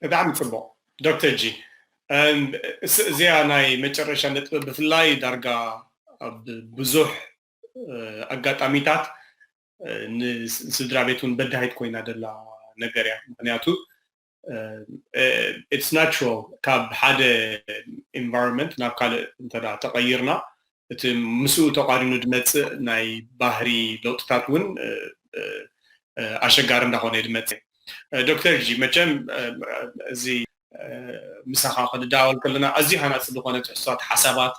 ብጣዕሚ ጽቡቕ። ዶክተር ጂ፣ እዚኣ ናይ መጨረሻ ነጥቢ ብፍላይ ዳርጋ ኣብ ብዙሕ ኣጋጣሚታት ንስድራ ቤት እውን በዳሂት ኮይና ደላ ነገር እያ። ምክንያቱ it's natural፣ ካብ ሓደ environment ናብ ካልእ እንተ ተቐይርና እቲ ምስኡ ተቋሪኑ ዝመፅእ ናይ ባህሪ ለውጥታት እውን ኣሸጋሪ እንዳኾነ እዩ ዝመፅእ። ዶክተር ጂ፣ መቸም እዚ ምሳኻ ክንዳወል ከለና ኣዝዩ ሃናፂ ዝኾነ ትሕዝቶታት፣ ሓሳባት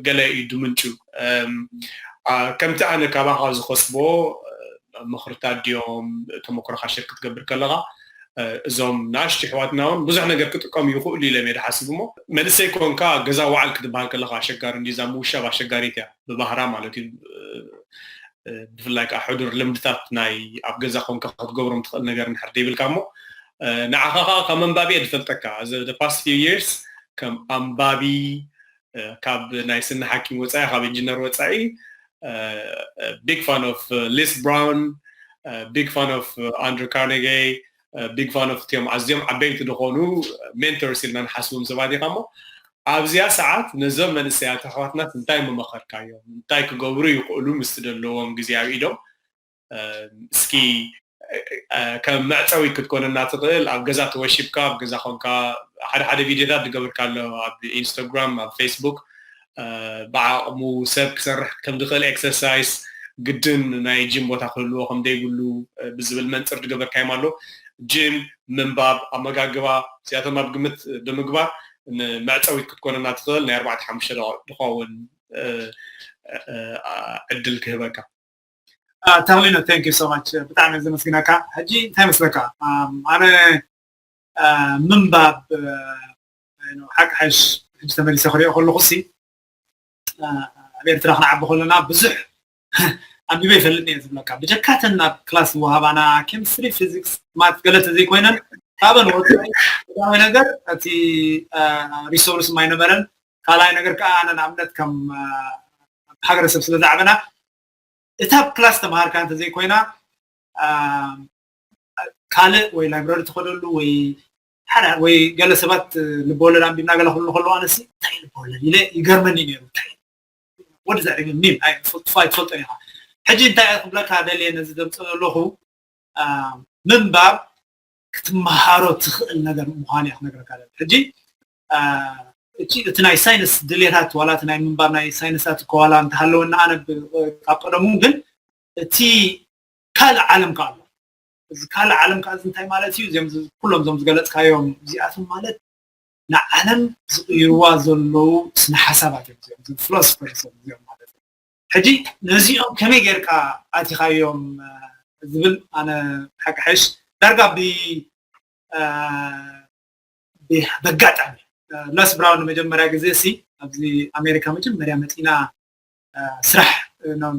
ገለ እዩ ድምንጩ። ከምቲ ኣነ ካባኻ ዝኸስቦ ምኽርታት ድዮም፣ ተመክሮኻ ሸር ክትገብር ከለኻ እዞም ንኣሽቱ ኣሕዋትና እውን ብዙሕ ነገር ክጥቀሙ ይኽእሉ ኢሎም እየ ድሓስብ። እሞ መንእሰይ ኮንካ ገዛ ዋዕል ክትበሃል ከለኻ ኣሸጋሪ እንዲዛ ምውሻብ ኣሸጋሪት እያ ብባህራ ማለት እዩ። ብፍላይ ከዓ ሕዱር ልምድታት ናይ ኣብ ገዛ ኮንካ ክትገብሮም ትኽእል ነገር እንድሕር ደይብልካ እሞ ንዓኻ ከዓ ከም ኣንባቢ እየ ዝፈልጠካ። The past few years ከም ኣንባቢ ካብ ናይ ስኒ ሓኪም ወፃኢ ካብ ኢንጂነር ወፃኢ big fan of Les Brown, big fan of Andrew Carnegie, big fan of እቲኦም ኣዝዮም ዓበይቲ ዝኾኑ mentors ኢልና ንሓስቦም ሰባት ኢኻ እሞ ኣብዚኣ ሰዓት ነዞም መንእሰያት ኣሕዋትናስ እንታይ ምመኸርካዮም? እንታይ ክገብሩ ይኽእሉ ምስቲ ዘለዎም ግዜ ኣብ ኢዶም? እስኪ ከም መዕፀዊት ክትኮነና ትኽእል ኣብ ገዛ ተወሺብካ ኣብ ገዛ ኮንካ ሓደ ሓደ ቪድዮታት ዝገብርካ ኣሎ ኣብ ኢንስታግራም ኣብ ፌስቡክ ብዓቕሙ ሰብ ክሰርሕ ከም ዝኽእል ኤክሰርሳይስ ግድን ናይ ጅም ቦታ ክህልዎ ከም ዘይብሉ ብዝብል መንፅር ዝገበርካዮም ኣሎ። ጅም፣ ምንባብ፣ ኣመጋግባ እዚኣቶም ኣብ ግምት ብምግባር ንመዕፀዊት ክትኮነና ትኽእል ናይ ኣርባዕተ ሓሙሽተ ደቂቕ ዝኸውን ዕድል ክህበካ። ተኽሊኖ thank you so much ብጣዕሚ ዘመስግነካ። ሕጂ እንታይ መስለካ ኣነ ምንባብ ሓቂ ሓሽ ሕጂ ተመሊሰ ክሪኦ ከለኹ ሲ ኣብ ኤርትራ ክንዓቢ ከለና ብዙሕ ኣንቢበ ይፈልጥ እየ ዝብለካ። ብጀካተን ናብ ክላስ ዝወሃባና ኬሚስትሪ፣ ፊዚክስ፣ ማት ገለ ተዘይኮይነን ካብን ወፃኢ ቀዳማይ ነገር እቲ ሪሶርስ ማይነበረን ካልኣይ ነገር ከዓ ኣነ ንኣብነት ከም ሃገረሰብ ስለ ዝዓበና እታ ኣብ ክላስ ተምሃርካ እንተዘይኮይና ካልእ ወይ ላይብረሪ ትኸደሉ ወይ ሓደ ወይ ገለ ሰባት ልበወለድ ኣንቢብና ገለ ክብሉ ከለዉ ኣነሲ እንታይ ልበወለድ ኢለ ይገርመኒ ነይሩ። እንታይ ወዲ ዘዕግብ ሚም ኣይትፈልጦን ኢኻ። ሕጂ እንታይ ክብለካ ደልየ ነዚ ዘምፅእ ዘለኹ ምንባብ ክትመሃሮ ትኽእል ነገር ምዃን እየ ክነግረካ ደለ። ሕጂ እቲ ናይ ሳይንስ ድሌታት ዋላ እቲ ናይ ምንባብ ናይ ሳይንሳት እኮ ዋላ እንተሃለወና ኣነ ካብ ቀደሙ ግን እቲ ካልእ ዓለም ከ ኣሎ። እዚ ካልእ ዓለም ከ እዚ እንታይ ማለት እዩ? እዚኦም ኩሎም እዞም ዝገለፅካዮም እዚኣቶም ማለት ንዓለም ዝቕይርዋ ዘለዉ ስነ ሓሳባት እዮም እዚኦም ፊሎሶፈርስ እዮም እዚኦም ማለት እዩ። ሕጂ ነዚኦም ከመይ ጌርካ ኣቲኻዮም ዝብል ኣነ ሓቂ ሓይሽ ዳርጋ ብ በጋጣሚ ለስ ብራውን ንመጀመርያ ግዜ ሲ ኣብዚ ኣሜሪካ መጀመርያ መፂና ስራሕ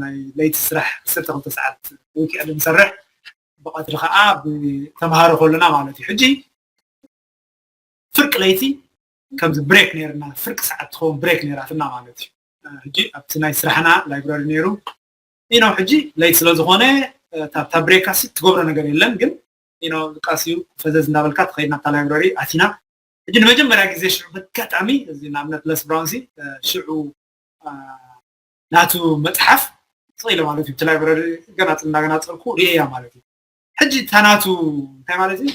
ናይ ለይቲ ስራሕ ዓሰርተ ክልተ ሰዓት ዊክኤንድ ንሰርሕ ብቐትሪ ከዓ ተምሃሮ ከለና ማለት እዩ። ሕጂ ፍርቂ ለይቲ ከምዚ ብሬክ ነይርና ፍርቂ ሰዓት ትኸውን ብሬክ ነይራትና ማለት እዩ። ሕጂ ኣብቲ ናይ ስራሕና ላይብራሪ ነይሩ ኢኖ ሕጂ ለይቲ ስለዝኾነ እታ ብሬካሲ ትገብሮ ነገር የለን ግን ኢኖ ቃሲዩ ፈዘዝ እንዳበልካ ትኸይድ ናብታ ላይብራሪ ኣቲና ሕጂ ንመጀመርያ ግዜ ሽዑ በጋጣሚ እዚ ንኣብነት ለስ ብራውንሲ ሽዑ ናቱ መፅሓፍ ስቕ ኢለ ማለት እዩ እቲ ላይብራሪ ገናፅ እንዳገናፀልኩ ርእያ ማለት እዩ ሕጂ እታ ናቱ እንታይ ማለት እዩ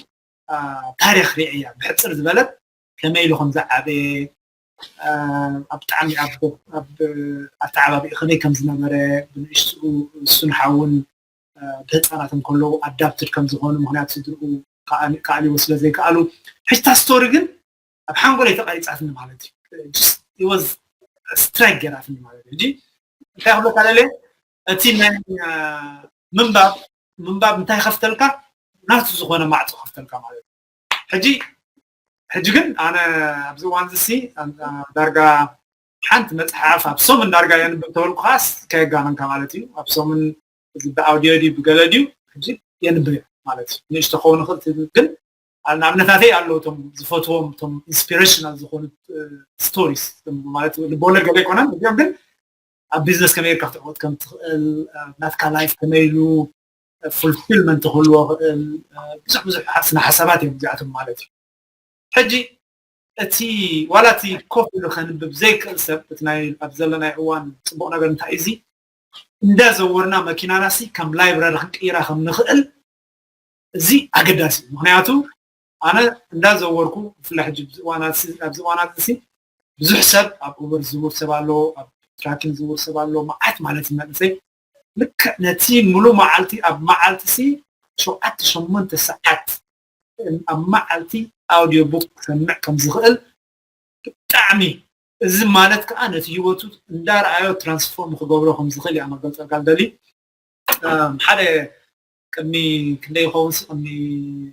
ታሪክ ርእያ ብሕፅር ዝበለት ከመይ ኢሉ ከም ዝዓበየ ኣብ ብጣዕሚ ኣብ ኣተዓባቢኡ ከመይ ከም ዝነበረ ብንእሽትኡ እሱን ሓውን ብህፃናት እንከለዉ ኣዳፕትድ ከም ዝኾኑ ምክንያቱ ስድርኡ ክኣልዎ ስለ ዘይከኣሉ ሕጅታ ስቶሪ ግን ኣብ ሓንጎለይ ተቐሪፃትኒ ማለት እዩ ወዝ ስትራይክ ገይራትኒ ማለት እዩ ሕጂ እንታይ ክብለካ ደለ እቲ ናይ ምንባብ ምንባብ እንታይ ከፍተልካ ናቱ ዝኾነ ማዕፆ ከፍተልካ ማለት እዩ ሕጂ ሕጂ ግን ኣነ ኣብዚ እዋን እዚ ዳርጋ ሓንቲ መፅሓፍ ኣብ ሰሙን ዳርጋ የንብብ ተበልኩ ከዓስ ከየጋነንካ ማለት እዩ ኣብ ሰሙን እዚ ብኣውዲዮ ድዩ ብገለ ድዩ ሕጂ የንብብ እየ ማለት እዩ ንእሽቶ ክኸውን ይኽእል ግን ንኣብነታተይ ኣለዉ እቶም ዝፈትዎም እቶም ኢንስፒሬሽናል ዝኾኑ ስቶሪስ ማለት ልቦወለድ ገለ ኣይኮነን እዚኦም ግን ኣብ ቢዝነስ ከመይ ጌርካ ክትዕወት ከም ትኽእል ናትካ ላይፍ ከመይ ኢሉ fulfillment ክህልዎ ክእል ብዙሕ ብዙሕ ስነ ሓሳባት እዮም እዚኣቶም ማለት እዩ። ሕጂ እቲ ዋላ እቲ ኮፍ ኢሉ ከንብብ ዘይክእል ሰብ እቲ ናይ ኣብ ዘለናይ እዋን ፅቡቕ ነገር እንታይ እዚ እንዳዘወርና መኪናና ሲ ከም library ክንቅይራ ከም ንኽእል እዚ ኣገዳሲ እዩ። ምክንያቱ ኣነ እንዳዘወርኩ ብፍላይ ሕጂ ኣብዚ እዋናት ሲ ኣብዚ እዋናት እዚ ብዙሕ ሰብ ኣብ ኡበር ዝዝውር ሰብ ኣሎ፣ ኣብ ትራኪን ዝዝውር ሰብ ኣሎ፣ መዓት ማለት እዩ መንእሰይ ልክዕ ነቲ ሙሉ መዓልቲ ኣብ መዓልቲ ሲ ሸውዓተ ሸሞንተ ሰዓት ኣብ መዓልቲ ኣውዲዮ ቡክ ክሰምዕ ከም ዝኽእል ብጣዕሚ እዚ ማለት ከዓ ነቲ ህይወቱ እንዳረኣዮ ትራንስፎርም ክገብሮ ከም ዝኽእል እያ መገልፀልካ ልደሊ ሓደ ቅድሚ ክንደይ ይኸውን ቅድሚ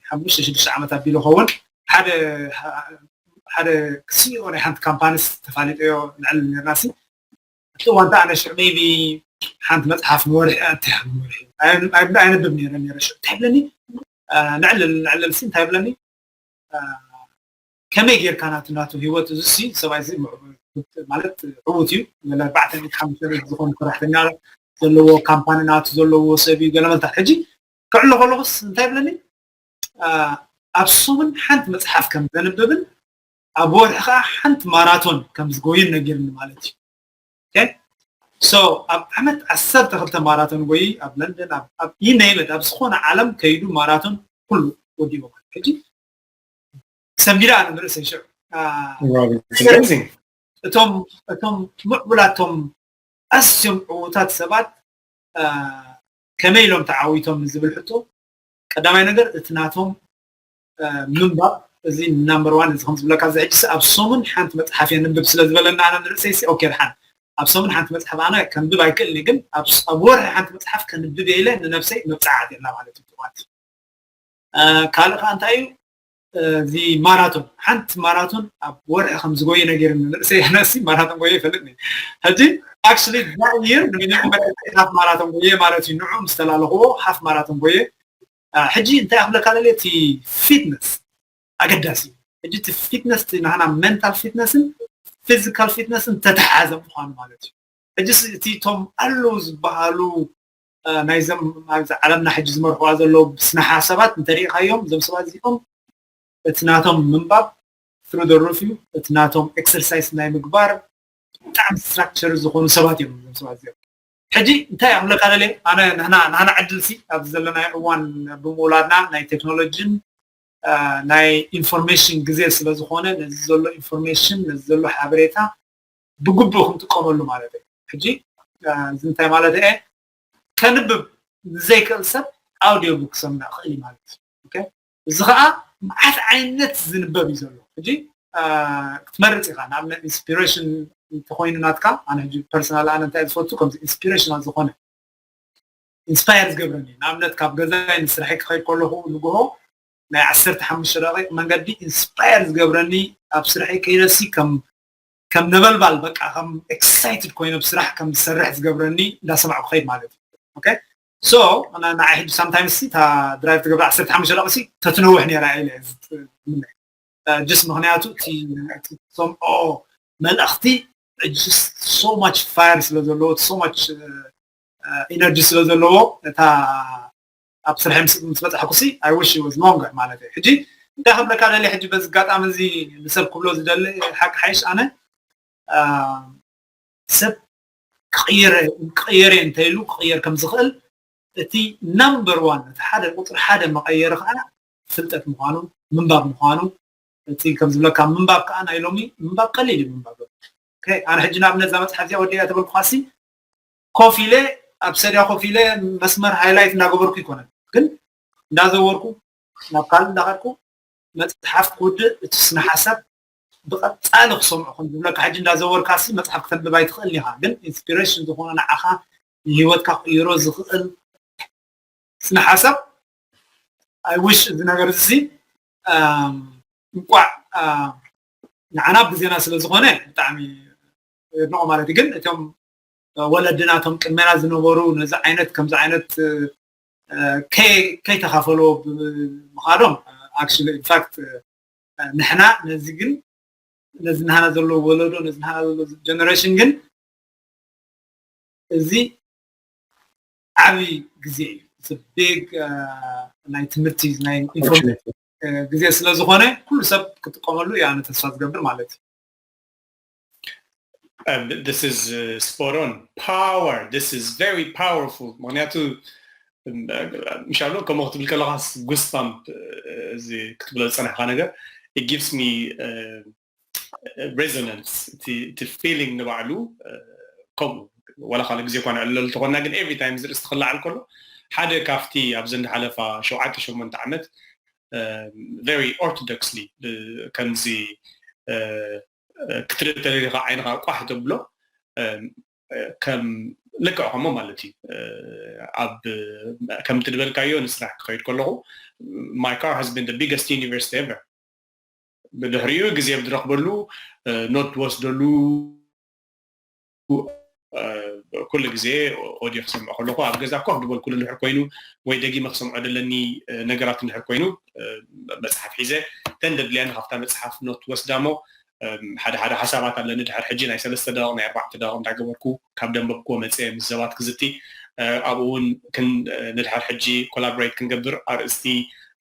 ሓሙሽተ ሽዱሽተ ዓመት ኣቢሉ ይኸውን ሓደ ሓደ ሲኦ ናይ ሓንቲ ካምፓኒስ ተፋሊጠዮ ንዕል ነርና ሲ እቲ እዋን ኣነ ሽዑ ሜቢ ሓንቲ መፅሓፍ ንወርሒ ኣይብለኒ ነረ ነረ ሽዑ እንታይ ብለኒ ንዕልል ንዕልል ሲ እንታይ ብለኒ ከመይ ጌርካ ናቱ ናቱ ህይወት እዚ ሲ ሰብኣይ ማለት ዕዉት እዩ ገለ ኣርባዕተ ሚእቲ ሓሙሽተ ሚእቲ ዝኾኑ ሰራሕተኛ ዘለዎ ካምፓኒ ናቱ ዘለዎ ሰብ እዩ ገለ መልታት ሕጂ ክዕሎ ከለኹስ እንታይ ብለኒ ኣብ ሰሙን ሓንቲ መፅሓፍ ከም ዘንብብን ኣብ ወርሒ ከዓ ሓንቲ ማራቶን ከም ዝጎይን ነጊርኒ ማለት እዩ so ኣብ ዓመት ዓሰርተ ክልተ ማራቶን ጎይ ኣብ ለንደን ኣብ ኢነይመድ ኣብ ዝኾነ ዓለም ከይዱ ማራቶን ኩሉ ወዲቦ ማለት ሕጂ ሰንቢዳ ኣነ ንርእሰይ ሽዑ እቶም እቶም ምዕቡላቶም ኣዝዮም ዕዉታት ሰባት ከመይ ኢሎም ተዓዊቶም ንዝብል ሕቶ ቀዳማይ ነገር እቲ ናቶም ምንባብ እዚ ናምበር ዋን እዚ ከም ዝብለካ እዚ ሕጂ ኣብ ሰሙን ሓንቲ መፅሓፍ የንብብ ስለ ዝበለና ኣነ ንርእሰይ ሲ ኦኬ ድሓን ኣብ ሰሙን ሓንቲ መፅሓፍ ኣነ ከንብብ ኣይክእልን ግን ኣብ ወርሒ ሓንቲ መፅሓፍ ከንብብ እየ ኢለ ንነብሰይ መብፅዓ ኣትየላ ማለት እዩ ትዋት ካልእ ከዓ እንታይ እዩ እዚ ማራቶን ሓንቲ ማራቶን ኣብ ወርሒ ከም ዝጎየ ነጊርኒ ንርእሰይ ኣነሲ ማራቶን ጎየ ይፈልጥኒ ሕጂ actually that year ንሚኒመም ሓፍ ማራቶን ጎየ ማለት እዩ ንዑ ምስ ተላለኽዎ ሓፍ ማራቶን ጎየ ሕጂ እንታይ ክብለካ ደልየ እቲ ፊትነስ ኣገዳሲ እዩ ሕጂ እቲ ፊትነስ ናህና ሜንታል ፊትነስን ፊዚካል ፊትነስን ተተሓዘ ምኳኑ ማለት እዩ ሕጂ እቲ እቶም ኣለዉ ዝበሃሉ ናይዞም ኣብዚ ዓለምና ሕጂ ዝመርሕዋ ዘለዉ ስነ ሓሳባት እንተሪኢኻዮም እዞም ሰባት እዚኦም እቲ ናቶም ምንባብ through the roof እዩ እቲ ናቶም ኤክሰርሳይስ ናይ ምግባር ብጣዕሚ ስትራክቸር ዝኾኑ ሰባት እዮም እዞም ሰባት እዚኦም ሕጂ እንታይ ክብለካ ደልየ ኣነ ንሕና ንሕና ዕድል ሲ ኣብዚ ዘለናዮ እዋን ብምውላድና ናይ ቴክኖሎጂን ናይ ኢንፎርሜሽን ግዜ ስለ ዝኾነ ነዚ ዘሎ ኢንፎርሜሽን ነዚ ዘሎ ሓበሬታ ብግቡእ ክንጥቀመሉ ማለት እዩ ሕጂ እዚ እንታይ ማለት እየ ከንብብ ንዘይክእል ሰብ ኣውዲዮ ቡክ ክሰምዕ ክእል ማለት እዩ እዚ ከዓ መዓት ዓይነት ዝንበብ እዩ ዘሎ ሕጂ ክትመርፅ ኢካ ንኣብነት ኢንስፒሬሽን እንተኮይኑ ናትካ ኣነ ሕጂ ፐርሰናል ኣነ እንታይ ዝፈቱ ከምዚ ኢንስፒሬሽናል ዝኾነ ኢንስፓየር ዝገብረኒ ንኣብነት ካብ ገዛይ ንስራሐይ ክኸይድ ከለኹ ንግሆ ናይ ዓሰርተ ሓሙሽተ ደቂቕ መንገዲ ኢንስፓየር ዝገብረኒ ኣብ ስርሐይ ከይደሲ ከም ከም ነበልባል በቃ ከም ኤክሳይትድ ኮይነ ብስራሕ ከም ዝሰርሕ ዝገብረኒ እንዳሰማዕኩ ከይድ ማለት እዩ okay so ንዓይ ሕጂ ሳምታይምስ ሲ እታ ድራይቭ ትገብር ዓሰርተ ሓሙሽተ ደቂቕ ሲ ተትነውሕ ነይራ ኢለ just ምክንያቱ እቲ ትሰምዖ መልእኽቲ just so much fire ስለ ዘለዎ so much energy ስለ ዘለዎ እታ ኣብ ስርሐይ ምስ በፃሕኩ ሲ I wish it was longer ማለት እዩ ሕጂ እንታይ ክብለካ ደልየ ሕጂ በዚ ኣጋጣሚ እዚ ንሰብ ክብሎ ዝደሊ ሓቂ ሓይሽ ኣነ ሰብ ክቕየር ክቕየር እየ እንተኢሉ ክቕየር ከም ዝኽእል እቲ ናምበር ዋን እቲ ሓደ ቁፅሪ ሓደ መቐየሪ ከዓ ፍልጠት ምዃኑ ምንባብ ምዃኑ እቲ ከም ዝብለካ ምንባብ ከዓ ናይ ሎሚ ምንባብ ቀሊል እዩ ምንባብ ኣነ ሕጂ ንኣብነት እዛ መፅሓፍ እዚኣ ወዲያ ተበልኩኻሲ ኮፍ ኢለ ኣብ ሰድያ ኮፍ ኢለ መስመር ሃይላይት እንዳገበርኩ ይኮነን ግን እንዳዘወርኩ ናብ ካልእ እንዳኸድኩ መፅሓፍ ክውድእ እቲ ስነ ሓሳብ ብቐፃሊ ክሰምዖ ከም ዝብለካ ሕጂ እንዳዘወርካ ሲ መፅሓፍ ክተንብብ ኣይትኽእልን ኢኻ ግን ኢንስፒሬሽን ዝኾነ ንዓኻ ንሂወትካ ክቅይሮ ዝኽእል ስነ ሓሳብ I wish እዚ ነገር እዚ እንቋዕ ንዓና ብግዜና ስለ ዝኾነ ብጣዕሚ የድንቆ ማለት እዩ ግን እቶም ወለድና እቶም ቅድሜና ዝነበሩ ነዚ ዓይነት ከምዚ ዓይነት ከይተኻፈልዎ ብምኻዶም actually in fact ንሕና ነዚ ግን ነዚ ናህና ዘሎ ወለዶ ነዚ ናህና ዘሎ generation ግን እዚ ዓብይ ግዜ እዩ big ናይ ትምህርቲ ናይ ኢንፎርሜሽን ግዜ ስለ ዝኾነ ኩሉ ሰብ ክጥቀመሉ እያ ተስፋ ዝገብር ማለት እዩ። This is spot on. Power. This is very powerful. ምክንያቱ ምሻሎ ከምኡ ክትብል ከለኻስ ጉስፓምፕ እዚ ክትብሎ ዝፀናሕካ ነገር it gives me resonance እቲ feeling ንባዕሉ ከምኡ ዋላ ካልእ ግዜ እኳ ንዕለሉ ተኾንና ግን every time ዝርእስቲ ክለዓል ከሎ ሓደ ካብቲ ኣብዚ እንዳሓለፋ ሸውዓተ ሸሞንተ ዓመት very orthodoxly ከምዚ ክትርኢ ተደሊኻ ዓይንኻ ቋሕ ተብሎ ከም ልክዕ ከምኡ ማለት እዩ ኣብ ከምቲ ዝበልካዮ ንስራሕ ክኸይድ ከለኹ my car has been the biggest university ever ብድሕሪኡ ግዜ ብድረኽበሉ ኖት ዝወስደሉ ኩሉ ግዜ ኦድዮ ክሰምዖ ከለኹ ኣብ ገዛ ኮፍ ዝበልኩሉ እንድሕር ኮይኑ ወይ ደጊመ ክሰምዖ ደለኒ ነገራት እንድሕር ኮይኑ መፅሓፍ ሒዘ ተን ደድልያኒ ካብታ መፅሓፍ ኖት ወስዳ እሞ ሓደ ሓደ ሓሳባት ኣለኒ ድሕር ሕጂ ናይ ሰለስተ ደቂቕ ናይ ኣርባዕተ ደቂቕ እንዳገበርኩ ካብ ደንበብክዎ መፅየ ምስ ሰባት ክዝቲ ኣብኡ እውን ንድሕር ሕጂ ኮላቦሬት ክንገብር ኣርእስቲ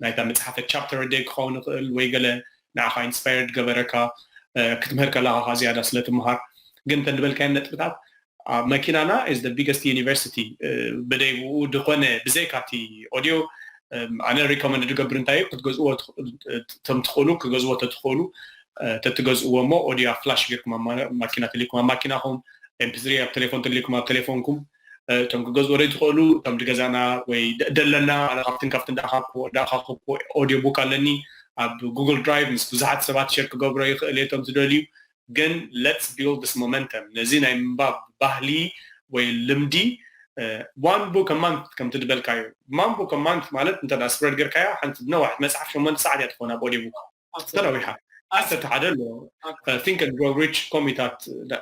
ናይታ መፅሓፈ ቻፕተር ደይ ክኸውን ይኽእል ወይ ገለ ንዓኻ ኢንስፓየርድ ገበረካ ክትምህር ከለኻ ዝያዳ ስለ ትምሃር ግን ተንበልካዮም ነጥብታት መኪናና is the biggest university ብደይብኡ ድኾነ ብዘይካቲ ኦድዮ ኣነ ሪኮመንድ ዝገብር እንታይ እዩ ክትገዝእዎ ቶም ትኽእሉ ክገዝዎ ተትኽእሉ ተትገዝእዎ እሞ ኦድዮ ኣብ ፍላሽ ጌርኩም ማኪና ተሊኩም ኣብ ማኪናኹም ኤምፒ ኣብ ቴሌፎን ተሊኩም ኣብ ቴሌፎንኩም እቶም ክገዝዎ ዶ ትኽእሉ እቶም ድገዛና ወይ ደለና ኣነ ካብትን ካብትን ዳኣኻኩ ኦድዮ ቡክ ኣለኒ ኣብ ጉግል ድራይቭ ምስ ብዙሓት ሰባት ሸር ክገብሮ ይኽእል እየ እቶም ትደልዩ ግን let's build this momentum ነዚ ናይ ምንባብ ባህሊ ወይ ልምዲ one book a month ከምቲ ዝበልካዮ one book a month ማለት እንተ ስፕረድ ጌርካያ ሓንቲ ነዋሕ መፅሓፍ ሸሞንተ ሰዓት እያ ትኾን ኣብ ኦድዮ ቡክ ተነዊሓ ዓሰርተ ሓደ ኣሎ think and grow rich ኮሚታት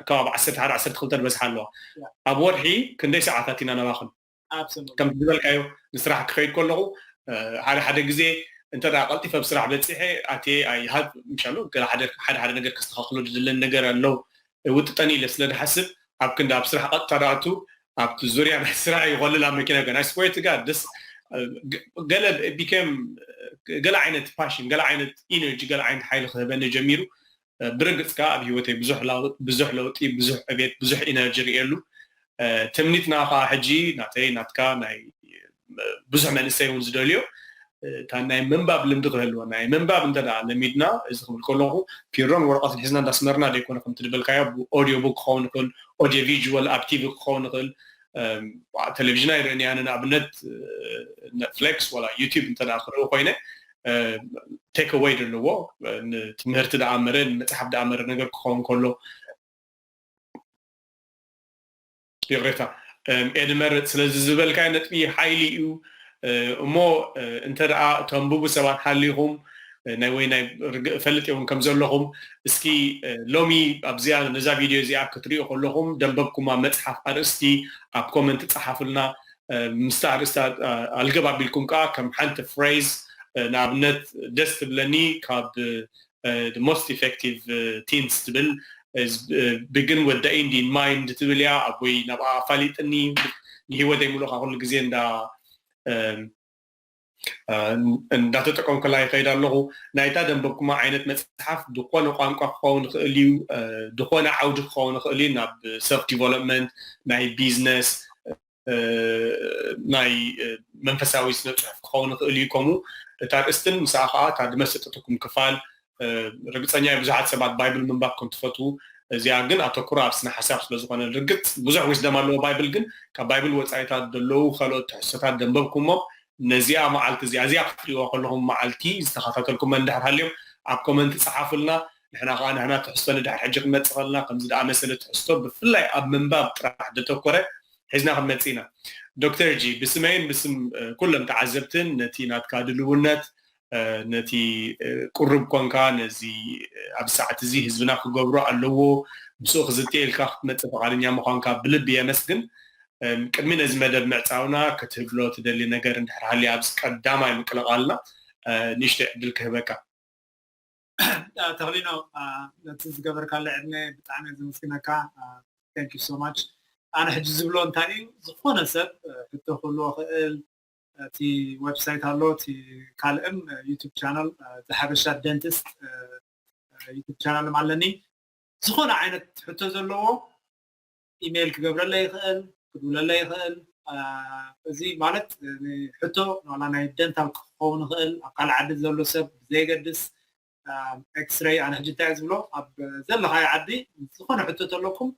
ከባቢ ዓሰርተ ሓደ ዓሰርተ ክልተ ዝበዝሓ ኣለዋ ኣብ ወርሒ ክንደይ ሰዓታት ኢና ነባኽን ከም ዝበልካዮ ንስራሕ ክኸይድ ከለኹ ሓደ ሓደ ግዜ እንተ ቀልጢፈ ኣብ ስራሕ በፂሐ ኣትየ ኣይሃብ ምሻሎ ሓደ ሓደ ነገር ከስተኻክሎ ዝድለን ነገር ኣሎ ውጥጠን ኢለ ስለ ዝሓስብ ኣብ ክንዲ ኣብ ስራሕ ቀጥታ ዳኣቱ ኣብቲ ዙርያ ናይ ስራሕ ይኸልል ኣብ መኪና ገና ስፖርት ጋር ደስ ገለ ቢከም ገለ ዓይነት ፓሽን ገለ ዓይነት ኢነርጂ ገለ ዓይነት ሓይሊ ክህበኒ ጀሚሩ ብርግፅ ከዓ ኣብ ህይወተይ ብዙሕ ለውጢ ብዙሕ ዕቤት ብዙሕ ኢነርጂ ርእየሉ ትምኒትና ከዓ ሕጂ ናተይ ናትካ ናይ ብዙሕ መንእሰይ እውን ዝደልዮ እታ ናይ ምንባብ ልምዲ ክህልዎ ናይ ምንባብ እንተ ለሚድና እዚ ክብል ከለኹ ፒሮን ወረቀትን ሒዝና እንዳስመርና ዘይኮነ ከምቲ ዝበልካዮ ኦድዮ ቡክ ክኸውን ይኽእል ኦድዮ ቪዥዋል ኣብ ቲቪ ክኸውን ይኽእል ቴሌቪዥን ኣይርእንያ ንኣብነት ኔትፍሊክስ ወላ ዩቲብ እንተ ክርኢ ኮይነ ቴክ ኣወይ ዘለዎ ንትምህርቲ ደኣመረ ንመፅሓፍ ደኣመረ ነገር ክኸውን ከሎ ይቕሬታ ኤድመር ስለዚ ዝበልካዮ ነጥቢ ሓይሊ እዩ እሞ እንተ ደኣ ተንብቡ ሰባት ሃሊኹም ናይ ወይ ናይ ርግእ እፈልጥ እውን ከም ዘለኹም እስኪ ሎሚ ኣብዚኣ ነዛ ቪድዮ እዚኣ ክትሪኡ ከለኹም ደንበብኩማ መፅሓፍ ኣርእስቲ ኣብ ኮመንት ፀሓፉልና ምስቲ ኣርእስቲ ኣልገብ ኣቢልኩም ከዓ ከም ሓንቲ ፍሬዝ ንኣብነት ደስ ትብለኒ ካብ most effective teens ትብል begin with the end in mind ትብል እያ ኣቦይ ናብኣ ኣፋሊጥኒ ንሂወተይ ሙሉእካ ኩሉ ግዜ እንዳ እንዳተጠቀምኩላ ይኸይድ ኣለኹ ናይታ ደንበብኩማ ዓይነት መፅሓፍ ዝኾነ ቋንቋ ክኸውን ይኽእል እዩ ዝኾነ ዓውዲ ክኸውን ይኽእል እዩ ናብ ሰልፍ ዲቨሎፕመንት ናይ ቢዝነስ ናይ መንፈሳዊ ስነ ፅሑፍ ክኸውን ይኽእል እዩ ከምኡ እታ ርእስትን ምስኣ ከዓ እታ ዝመሰጠትኩም ክፋል ርግፀኛ ብዙሓት ሰባት ባይብል ምንባብ ከም ትፈትዉ እዚኣ ግን ኣተኩሮ ኣብ ስነ ሓሳብ ስለዝኾነ ርግፅ ብዙሕ ዊስደም ኣለዎ ባይብል ግን ካብ ባይብል ወፃኢታት ዘለዉ ካልኦት ትሕዝቶታት ደንበብኩሞም ነዚኣ መዓልቲ እዚኣ እዚኣ ክትሪእዋ ከለኹም መዓልቲ ዝተኸታተልኩም እንድሕር ሃልዮም ኣብ ኮመንት ፀሓፉልና ንሕና ከዓ ንሕና ትሕዝቶ ንድሕር ሕጂ ክንመፅእ ከለና ከምዚ ደኣ መሰለ ትሕዝቶ ብፍላይ ኣብ ምንባብ ጥራሕ ዘተኮረ ሒዝና ክንመፅእ ኢና ዶክተር ጂ ብስመይን ብስም ኩሎም ተዓዘብትን ነቲ ናትካ ድልውነት ነቲ ቁሩብ ኮንካ ነዚ ኣብ ሰዓት እዚ ህዝብና ክገብሮ ኣለዎ ምስኡ ክዝተ ኢልካ ክትመፅእ ፈቃደኛ ምኳንካ ብልቢ የመስግን ቅድሚ ነዚ መደብ ምዕፃውና ክትህብሎ ትደሊ ነገር እንድሕር ሃልዩ ኣብዚ ቀዳማይ ምቅልቃልና ንእሽተይ ዕድል ክህበካ ተኽሊኖ ነቲ ዝገበርካለ ዕድመ ብጣዕሚ ዘመስግነካ thank you so much ኣነ ሕጂ ዝብሎ እንታይ እዩ ዝኾነ ሰብ ሕቶ ክህልዎ ክእል እቲ website ኣሎ፣ እቲ ካልእም YouTube channel፣ ዝሓበሻ dentist YouTube channel ኣለኒ። ዝኾነ ዓይነት ሕቶ ዘለዎ ኢሜይል ክገብረለይ ይኽእል፣ ክድውለለይ ይኽእል። እዚ ማለት ሕቶ ዋላ ናይ dental ክኸውን ይኽእል፣ ኣብ ካልእ ዓዲ ዘሎ ሰብ ብዘየገድስ፣ ኤክስሬይ፣ ኣነ ሕጂ እንታይ ዝብሎ፣ ኣብ ዘለኻዮ ዓዲ ዝኾነ ሕቶ ተለኩም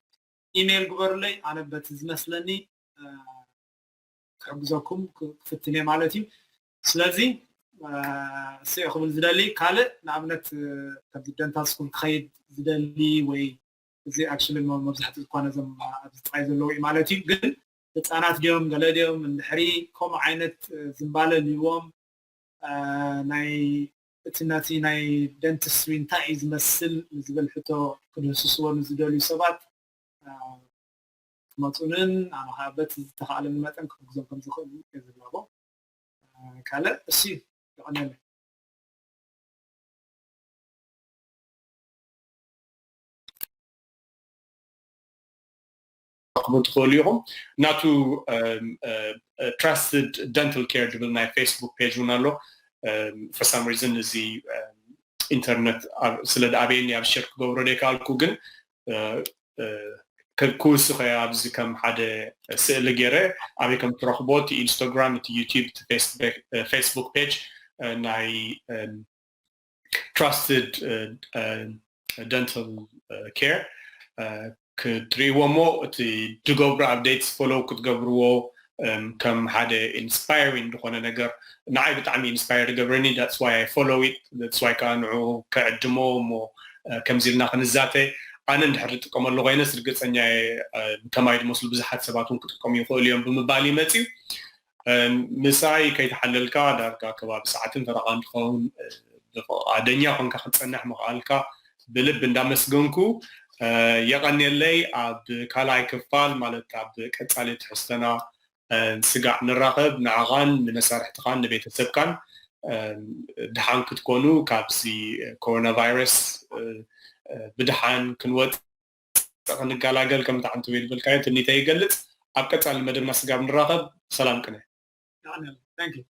ኢሜይል ግበሩለይ። ኣነ በቲ ዝመስለኒ ክሕግዘኩም ክፍትን እየ ማለት እዩ። ስለዚ እሰ ክብል ዝደሊ ካልእ፣ ንኣብነት ከምዚ dental school ክኸይድ ዝደሊ ወይ እዚ actually መብዛሕትኡ እኳ ነዞም ኣብዚ ጥራይ ዘለዉ እዩ ማለት እዩ። ግን ህፃናት ድዮም ገለ ድዮም እንድሕሪ ከምኡ ዓይነት ዝንባለ ልዎም ናይ እቲ ነቲ ናይ dentistry እንታይ እዩ ዝመስል ዝብል ሕቶ ክድህስስዎ ንዝደልዩ ሰባት ክመፁንን ኣነ ከዓ በቲ ዝተኻእለኒ መጠን ክሕግዞም ከም ዝኽእል እየ ዝላቦ። ካልእ እሱ ይቐነለ። ክትረኽቡ ትኽእሉ ኢኹም። ናቱ trusted dental care ዝብል ናይ Facebook page እውን ኣሎ። For some reason እዚ ኢንተርነት ስለ ዝኣበየኒ ኣብ ሸር ክገብሮ ዘይከኣልኩ፣ ግን ክውስኸ ኣብዚ ከም ሓደ ስእሊ ገይረ ኣበይ ከም ትረኽቦ፣ እቲ ኢንስታግራም፣ እቲ ዩቲዩብ፣ እቲ Facebook page ናይ trusted dental care ክትርእይዎ እሞ እቲ ዝገብሩ updates follow ክትገብርዎ ከም ሓደ inspiring ዝኾነ ነገር ንዓይ ብጣዕሚ inspire ይገብረኒ። That's why I follow it, that's why ከዓ ንዑ ክዕድሞ እሞ ከምዚ ኢልና ክንዛተ። ኣነ እንድሕር ዝጥቀመሉ ኮይነስ ርግፀኛ እየ ከማይ ዝመስሉ ብዙሓት ሰባት እውን ክጥቀሙ ይኽእሉ እዮም ብምባል እዩ መፅዩ። ምሳይ ከይተሓለልካ ዳርጋ ከባቢ ሰዓትን ፈረቓን ዝኸውን ብፍቓደኛ ኮንካ ክትፀንሕ ምኽኣልካ ብልቢ እንዳመስገንኩ፣ የቐንየለይ። ኣብ ካልኣይ ክፋል ማለት ኣብ ቀፃሊ ትሕዝቶና ስጋዕ ንራኸብ። ንዓኻን ንመሳርሕትኻን ንቤተሰብካን ድሓን ክትኮኑ፣ ካብዚ ኮሮና ቫይረስ ብድሓን ክንወፅእ ክንገላገል ከምቲ ሓንቲ ወይ ዝበልካዮ ትምኒተይ ይገልፅ። ኣብ ቀፃሊ መደብና ስጋብ ንራኸብ ሰላም ቅነ። Thank you.